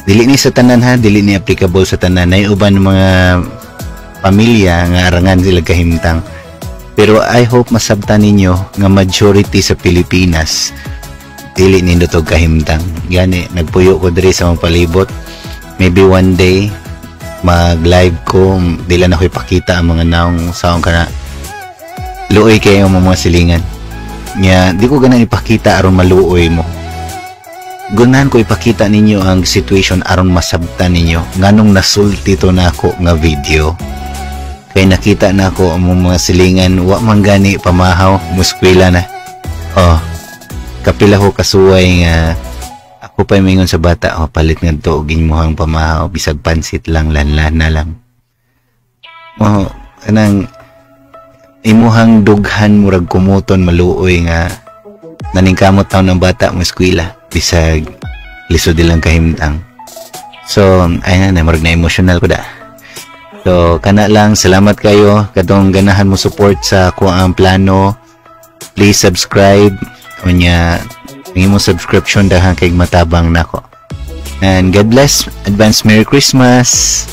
Dili ni sa tanan ha, dili ni applicable sa tanan. Nay uban mga pamilya nga arangan sila kahimtang. Pero I hope masabtan ninyo nga majority sa Pilipinas dili nindot og kahimtang. Gani nagpuyo ko diri sa mga palibot. Maybe one day mag-live ko, di lang ako ipakita ang mga naong saong kana luoy kayo mga silingan. Nya di ko ganan ipakita aron maluoy mo. Gunahan ko ipakita ninyo ang situation aron masabtan ninyo nganong nasulti to nako nga video. Kay nakita na ako ang mga silingan, wa man gani pamahaw, muskwela na. Oh, kapila ko kasuway nga ako pa mingon sa bata, "Oh, palit ngadto og imuhang pamahaw, bisag pansit lang, lanlan na lang." Oh, kanang imuhang dughan murag kumuton, maluoy nga naningkamot taon ng bata mo eskwela bisag lisod ilang kahimtang. So, ayun na, murag na emotional ko da. So, kana lang, salamat kayo katong ganahan mo support sa akoang plano. Please subscribe. Unya, ang imong subscription daghan kay matabang nako. And God bless. Advance Merry Christmas.